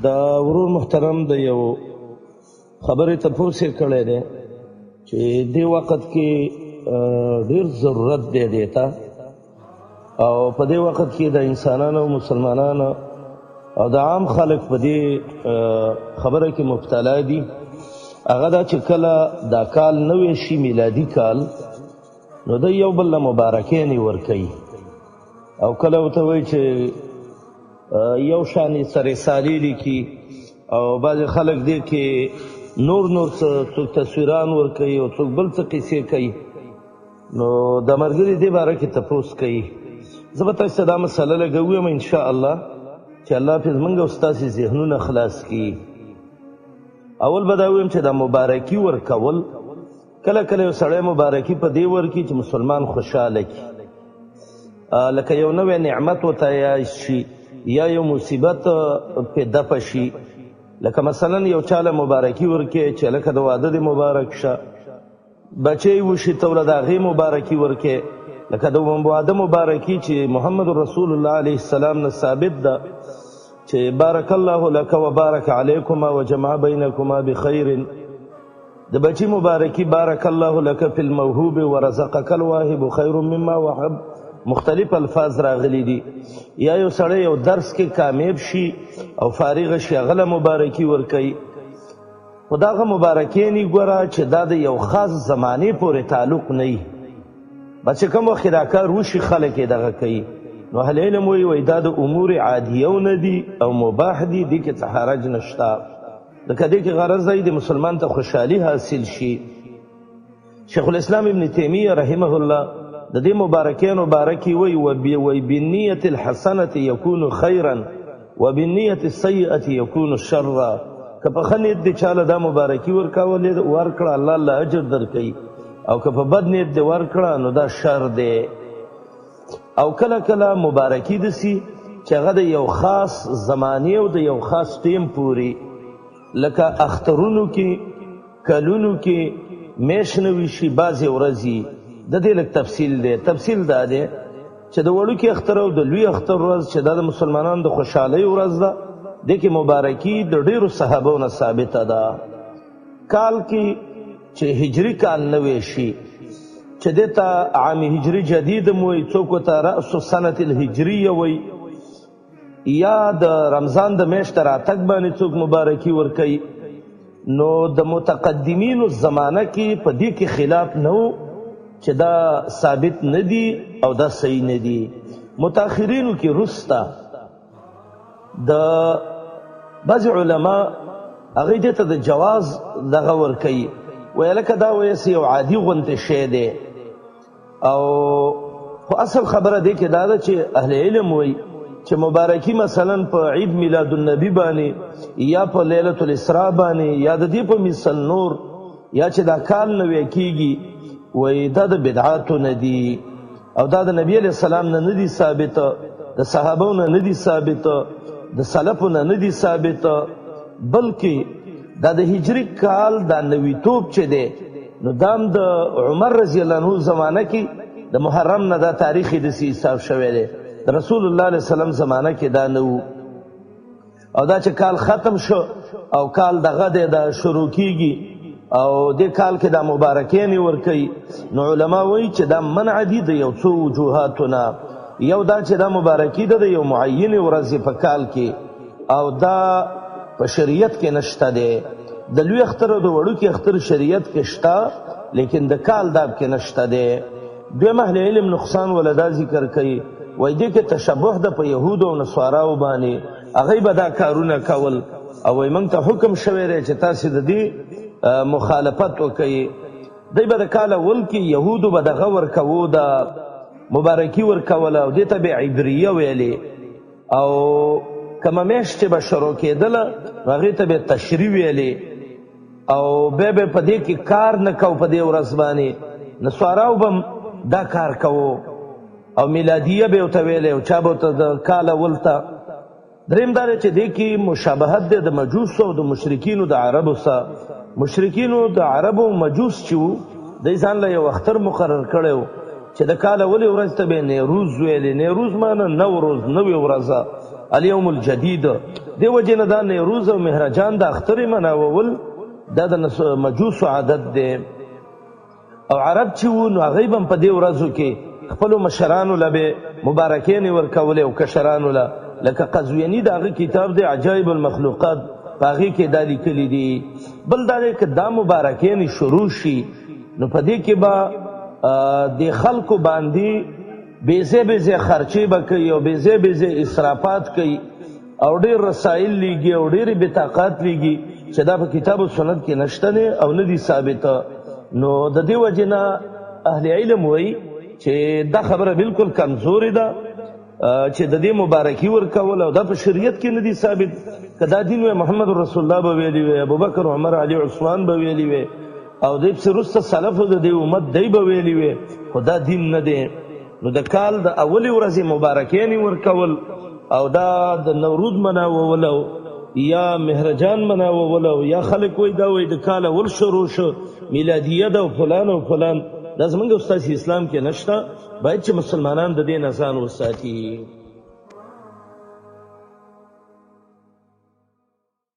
د ورور محترم د یو خبرې تپوس یې کړی دی چې دې وخت کې ډیر ضرورت دی دیتا، او په دې وخت کې د انسانانو او مسلمانانو او د عام خلک په دې خبره کې مبتلا دي. هغه دا چې کله دا کال نوی شي، میلادي کال، نو د یو بل مبارکۍ نه ورکوي، او کله ورته وایي چې یو شان یې څه رسالې لیکي، او بعضې خلک دې کې نور نور څه څوک تصویران ورکوي او څوک بل څه قصې کوي. نو د ملګري دې باره کې تپوس کوي. زه به تاسو ته دا مسله لږه ووایم انشاءالله چې الله پرې زموږ او ستاسې ذهنونه خلاص کړي. اول به دا ووایم چې دا مبارکي ورکول، کله کله یو سړی مبارکي په دې ورکړي چې مسلمان خوشحاله کړي، لکه یو نوی نعمت ورته شي یا یو مصیبت پې دفع شي. لکه مثلا یو چا له مبارکي ورکړي چې لکه د واده دې مبارک شه، بچی وشي ته ورله د هغې مبارکي ورکړي. لکه د واده مبارکي چې محمد رسول الله علیه السلام نه ثابت ده چې بارک الله لک وبارک علیکما وجمع بینکما بخیر. د بچی مبارکي بارک الله لک فی الموهوب ورزقک الواهب خیر مما وهب، مختلف الفاظ راغلي دي. یا یو سړی یو درس کې کامیاب شي او فارغ شي، هغه له مبارکي ورکوي. خو دغه مبارکي نه ګوره چې دا د یو خاص زمانې پورې تعلق نه وي، بس چې کوم وخت دا کار وشي خلک یې دغه کوي. نو اهل علم وایي، وایي دا د امور عادیو نه دي او مباح دي، دې کې څه حرج نشته. لکه دې کې غرض دی د مسلمان ته خوشحالي حاصل شي. شیخ الاسلام ابن تیمیه رحمه الله د دې مبارکینو باره کې وایي، وایي بالنیة الحسنة یکون خیرا وبالنیة السیئة یکون شرا. که په ښه نیت دې چا له دا مبارکي ورکولې ورکړه، الله له اجر درکوي، او که په بد نیت دې ورکړه نو دا شر دی. او کله کله مبارکي دسي چې هغه د یو خاص زمانې او د یو خاص ټیم پورې، لکه اخترونو کې، کلونو کې میش نوي شي بعضې ورځې. د دې لږ تفصیل دی. تفصیل دا دی چې د وړوکي اختر او د لوی اختر ورځ چې دا د مسلمانانو د خوشحالۍ ورځ ده، دې کې مبارکي د ډېرو صحابو نه ثابته ده. کال کې چې هجري کال نوی شي، چې دې ته عام هجري جدید هم وایي، څوک ورته رأس السنة الهجریه وایي، یا د رمضان د میاشت راتګ باندې څوک مبارکي ورکوي. نو د متقدمینو زمانه کې په دې کې خلاف نه و چې دا ثابت نه دي او دا صحیح نه دي. متأخرینو کې وروسته د بعضې علما هغوی دې ته د جواز دغه ورکوي، وایي لکه دا وایي څه یو عادي غوندې شی دی. او خو اصل خبره دې کې دا ده چې اهل علم وایي چې مبارکي مثلا په عید میلاد النبي باندې یا په لیلة الاسراء باندې یا د دې په مثل نور، یا چې دا کال نوی کیږي، وایي دا د بدعاتو نه دي او دا د نبی علیه السلام نه نه دي ثابت، د صحابو نه نه دي ثابت، د سلفو نه نه دي ثابت، بلکې دا د هجري کال دا نویتوب چې دی نو دا هم د عمر رضی الله عنه زمانه کې د محرم نه دا تاریخ یې داسې حساب شوی دی. د رسول الله علیه السلام زمانه کې دا نه و. او دا چې کال ختم شو او کال دغه دی دا شروع کیږي او دې کال کې دا مبارکۍ نه ورکوي، نو علما وایي چې دا منع دي د یو څو وجوهاتو نه. یو دا چې دا مبارکي ده د یو معینې ورځې په کال کې، او دا په شریعت کې نشته دی. د لوی اختر او د وړوکي اختر شریعت کې شته، لیکن د کال داب کې نشته دی. دویم اهل علم نقصان ولا دا ذکر کوي، وایي دې کې تشبه ده په یهودو او نصاراو باندې، هغوی به دا کارونه کول او وایي موږ ته حکم شوی دی چې تاسې د دې مخالفت وکړئ. دوی به د کال اول کې یهودو به دغه ورکوو، د مبارکي ورکوله او دې ته به عبریه ویلې، او کومه میاشت چې به شروع کېدله نو هغې ته به تشریح ویلې، او بیا به په دې کې کار نه کو په دې ورځ باندې. نصاراو به دا کار کوو او میلادیه به ورته ویلې او چا به ورته د کال اول ته. دریم دا دی چې دې کې مشابهت دی د مجوسو او د مشرکینو د عربو سره. مشرکینو د عربو مجوس چې وو، دی ځان له یو اختر مقرر کړی و چې د کال اولې ورځ ته به یې نیروز ویلې. نیروز معنی نوروز، نوې ورځ، الیوم الجدید. دې وجې نه دا نیروز او مهرجان د اخترې مناول دا د مجوسو عادت دی. او عرب چې وو نو هغوی به هم په دې ورځو کې خپلو مشرانو له به مبارکینې ورکولې او کشرانو له، لکه قزویني د هغه کتاب دی عجایب المخلوقات، په هغې کې دا لیکلي دي. بل دا دی که دا مبارکینې شروع شي نو په دې کې به د خلکو باندې بېځای بېځای خرچې به کوي او بېځای بېځای اسرافات کوي او ډېر رسایل لیږي او ډېرې بطاقات لیږي چې دا په کتاب او سنت کې نشته دی او نه دي ثابته. نو د دې وجې نه اهل علم وایي چې دا خبره بالکل کمزورې ده چې د دې مبارکي ورکول او دا په شریعت کې نه دي ثابت. که دا دین وی محمد رسول الله به ویلي وی، ابوبکر، عمر، علي، عثمان به ویلي وی او د پسې وروسته سلف د دې امت دی به ویلي وی، خو دا دین نه دی. نو د کال د اولې ورځې مبارکیانې ورکول او دا د نوروز مناول او یا مهرجان مناول او یا خلک وایي دا وایي د کال اول شروع شو میلادیه ده او فلان او فلان، دا زمونږ او ستاسې اسلام کې نشته. باید چې مسلمانان د دې نه ځان وساتي.